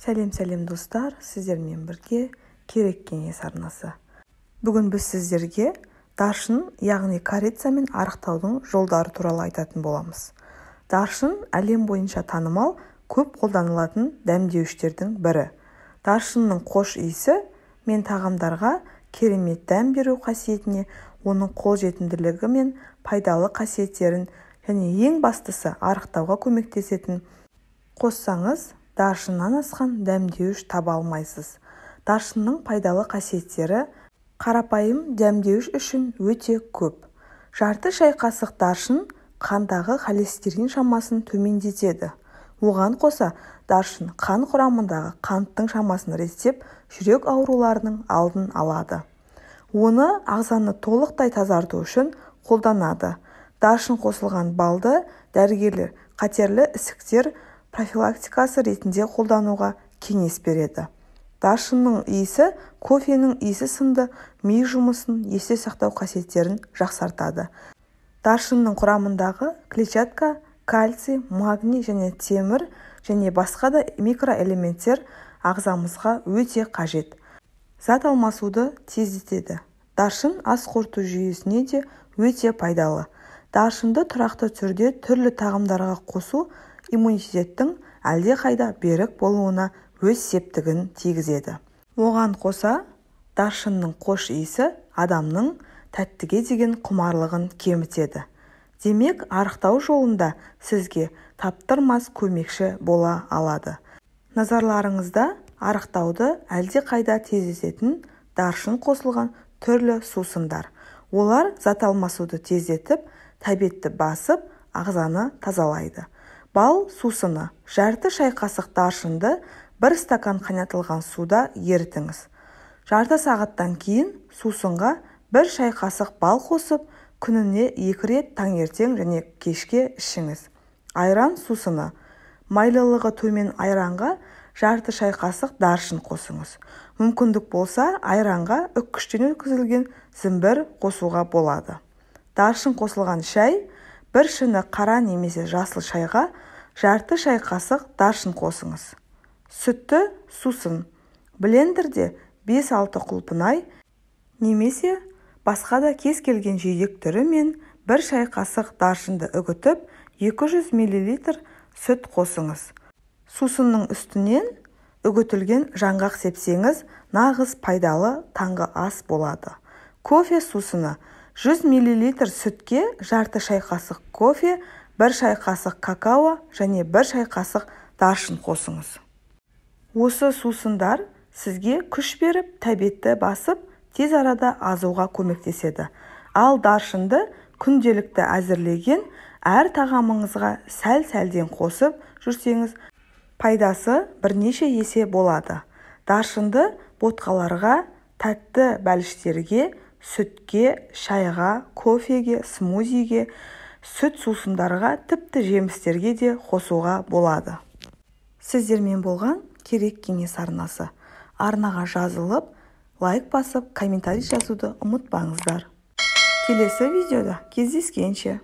Сәлем, сәлем, достар! Сіздермен бірге Керек кеңес арнасы. Бүгін біз сіздерге даршын, яғни корицамен арықтаудың жолдары туралы айтатын боламыз. Даршын – әлем бойынша танымал, көп қолданылатын дәмдеуіштердің бірі. Даршынның қош иісі мен тағамдарға керемет дәм беру қасиетіне, оның қолжетімділігі мен пайдалы қасиеттерін және ең бастысы арықтауға көмектесетін қоссаңыз, даршыннан асқан дәмдеуіш таба алмайсыз. Даршынның пайдалы қасиеттері қарапайым дәмдеуіш үшін өте көп. Жарты шай қасық даршын қандағы холестерин шамасын төмендетеді. Оған қоса, даршын қан құрамындағы қанттың шамасын реттеп, жүрек ауруларының алдын алады. Оны ағзаны толықтай тазарту үшін қолданады. Даршын қосылған балды дәрігерлер қатерлі ісіктер профилактикасы ретінде қолдануға кеңес береді. Даршынның иісі кофенің иісі сынды ми жұмысын, есте сақтау қасиеттерін жақсартады. Даршынның құрамындағы клетчатка, кальций, магний және темір және басқа да микроэлементтер ағзамызға өте қажет. Зат алмасуды тездетеді. Даршын ас қорыту жүйесіне де өте пайдалы. Даршынды тұрақты түрде түрлі тағамдарға қосу иммунитеттің әлдеқайда берік болуына өз септігін тигізеді. Оған қоса, даршынның қош иісі адамның тәттіге деген құмарлығын кемітеді. Демек, арықтау жолында сізге таптырмас көмекші бола алады. Назарларыңызда арықтауды әлдеқайда тездететін даршын қосылған түрлі сусындар. Олар зат алмасуды тездетіп, тәбетті басып, ағзаны тазалайды. Бал сусыны: жарты шай қасық даршынды бір стакан қайнатылған суда ерітіңіз. Жарты сағаттан кейін сусынға бір шай қасық бал қосып, күніне екі рет, таңертең және кешке ішіңіз. Айран сусыны: майлылығы төмен айранға жарты шай қасық даршын қосыңыз. Мүмкіндік болса, айранға үккіштен өткізілген зімбір қосуға болады. Даршын қосылған шай: бір шыны қара немесе жасыл шайға жарты шай қасық даршын қосыңыз. Сүтті сусын: блендерде 5-6 құлпынай немесе басқа да кез келген жидек түрі мен бір шай қасық даршынды үгітіп, 200 мл сүт қосыңыз. Сусынның үстінен үгітілген жаңғақ сепсеңіз, нағыз пайдалы таңғы ас болады. Кофе сусыны: 100 мл сүтке жарты шай қасық кофе, бір шай қасық какао және бір шай қасық даршын қосыңыз. Осы сусындар сізге күш беріп, тәбетті басып, тез арада азуға көмектеседі. Ал даршынды күнделікті әзірлеген әр тағамыңызға сәл-сәлден қосып жүрсеңіз, пайдасы бірнеше есе болады. Даршынды ботқаларға, тәтті бәліштерге, сүтке, шайға, кофеге, смузиге, сүт сусындарға, тіпті жемістерге де қосуға болады. Сіздермен болған Керек кеңес арнасы. Арнаға жазылып, лайк басып, комментарий жазуды ұмытпаңыздар. Келесі видеода кездескенше!